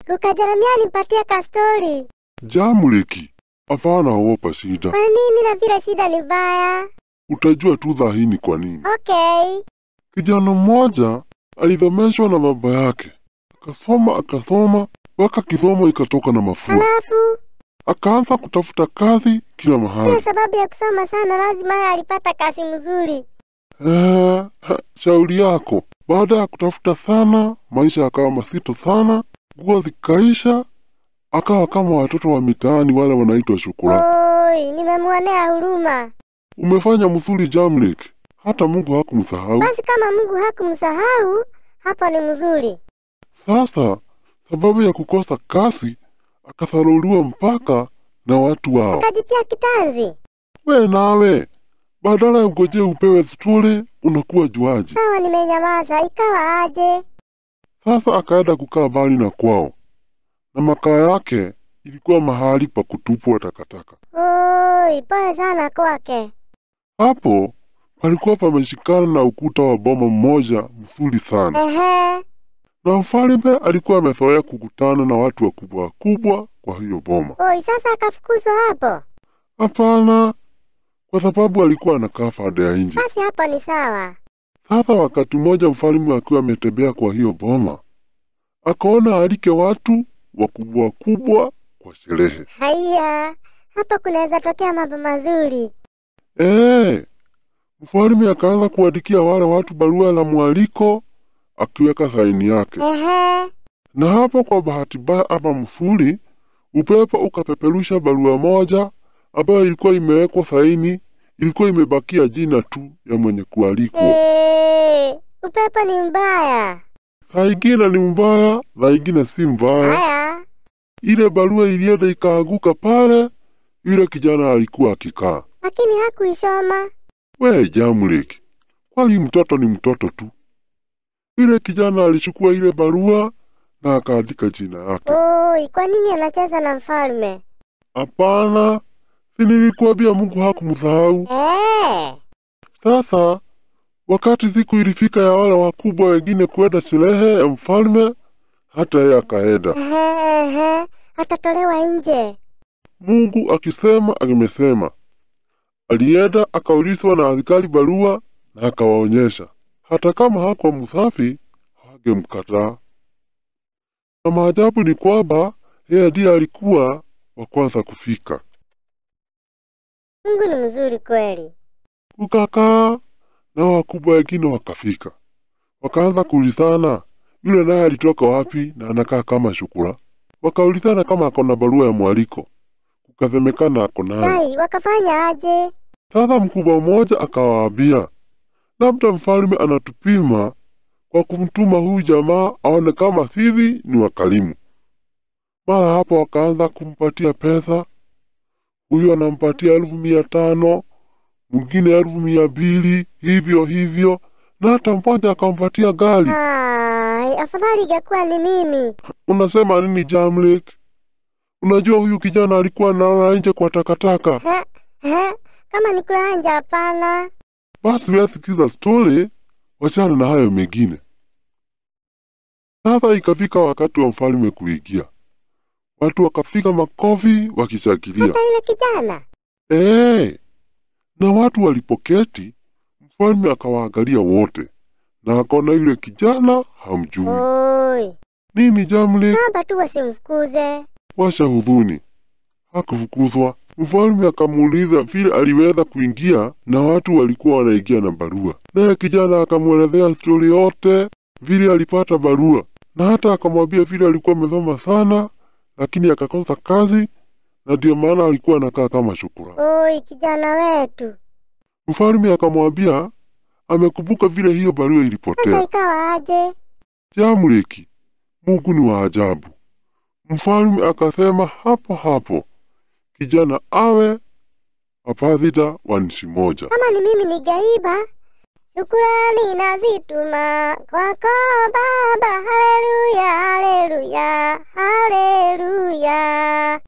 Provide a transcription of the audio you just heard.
Kuka Jeremia, nipatie kastori. Jamuliki, hapana ogopa shida. Kwa nini na vile shida ni mbaya? Utajua tu dhahini kwa nini. Okay. Kijana mmoja alidhomeshwa na baba yake. Akasoma akasoma mpaka kisomo ikatoka na mafua. Halafu akaanza kutafuta kazi kila bila mahali. sababu ya kusoma sana lazima yeye alipata kazi mzuri. Shauri yako. Baada ya kutafuta sana, maisha yakawa mazito sana, nguo zikaisha, akawa kama watoto wa mitaani wale wanaitwa shukura. Oi, nimemwonea huruma. Umefanya mzuri Jamlik, hata Mungu hakumsahau. Basi kama Mungu hakumsahau, hapo ni mzuri. Sasa sababu ya kukosa kazi, akatharuliwa mpaka na watu wao. Akajitia kitanzi. We nawe, badala ya ungojee upewe stuli, unakuwa juaji. Sawa, nimenyamaza. Ikawa aje? Sasa akaenda kukaa mbali na kwao, na makaa yake ilikuwa mahali pa kutupwa takataka. Oi, pole sana kwake. Hapo palikuwa pameshikana na ukuta wa boma mmoja mzuri sana, Ehe. na mfalme alikuwa amezoea kukutana na watu wakubwa wakubwa kwa hiyo boma. Oi, sasa akafukuzwa hapo. Hapana, kwa sababu alikuwa anakaa fada ya nje. Basi hapo ni sawa. Sasa wakati mmoja mfalme akiwa ametembea kwa hiyo boma, akaona alike watu wakubwa wakubwa kwa sherehe. Haya, hapo kunaweza tokea mambo mazuri. Mfalme akaanza kuandikia wale watu barua la mwaliko akiweka saini yake. Ehe. Na hapo kwa bahati mbaya ama mzuri, upepo ukapeperusha barua moja ambayo ilikuwa imewekwa saini, ilikuwa imebakia jina tu ya mwenye kualikwa. Upepo ni mbaya. Saa ingine ni mbaya, saa ingine si mbaya. Haya. Ile barua ilienda ikaanguka pale yule kijana alikuwa akikaa. Lakini hakuisoma. We Jamlik, kwani mtoto ni mtoto tu. Yule kijana alichukua ile barua na akaandika jina yake. Oi, kwa nini anacheza na mfalme? Hapana, si nilikuambia Mungu hakumsahau. Sasa wakati siku ilifika ya wale wakubwa wengine kwenda sherehe ya mfalme, hata yeye akaenda. Ehe, atatolewa nje. Mungu akisema amesema. Alienda akaulizwa na askari barua na akawaonyesha. Hata kama hakuwa msafi, hangemkataa. Na maajabu ni kwamba yeye ndiye alikuwa wa kwanza kufika. Mungu ni mzuri kweli. Kukakaa na wakubwa wengine wakafika. Wakaanza kuulizana yule naye alitoka wapi na anakaa kama shukura. Wakaulizana kama ako na barua ya mwaliko. Kukasemekana ako nayo. Ai, wakafanya aje? Sasa mkubwa mmoja akawaambia, labda mfalme anatupima kwa kumtuma huyu jamaa aone kama sisi ni wakarimu. Mara hapo wakaanza kumpatia pesa. Huyu anampatia 500,000, mwingine 200,000, hivyo hivyo, na hata mmoja akampatia gari. Ai, afadhali ingekuwa ni mimi. Unasema nini Jamlik? Unajua huyu kijana alikuwa analala nje kwa takataka. Ha, kama ni kulala nje hapana. Basi wewe sikiza story, wachana na hayo mengine. Sasa ikafika wakati wa mfalme kuingia. Watu wakafika makofi wakishangilia. Hata yule kijana. Na watu walipoketi, mfalme akawaangalia wote na akaona yule kijana hamjui. Oi. Nini Jamlik? Naomba tu wasimfukuze. Washa huzuni. Hakufukuzwa. Mfalme akamuuliza vile aliweza kuingia na watu walikuwa wanaingia na barua. Naye kijana akamuelezea stori yote vile alipata barua, na hata akamwambia vile alikuwa amesoma sana lakini akakosa kazi na ndio maana alikuwa anakaa kama shukura. Oi, kijana wetu. Mfalme akamwambia amekumbuka vile hiyo barua Sasa ilipotea. ikawa aje? Jamliki, Mungu ni wa ajabu. Mfalme akasema hapo hapo kijana awe apadhida wa nchi moja. Kama ni mimi ningeiba. Shukrani nazituma kwako Baba, haleluya, haleluya, haleluya.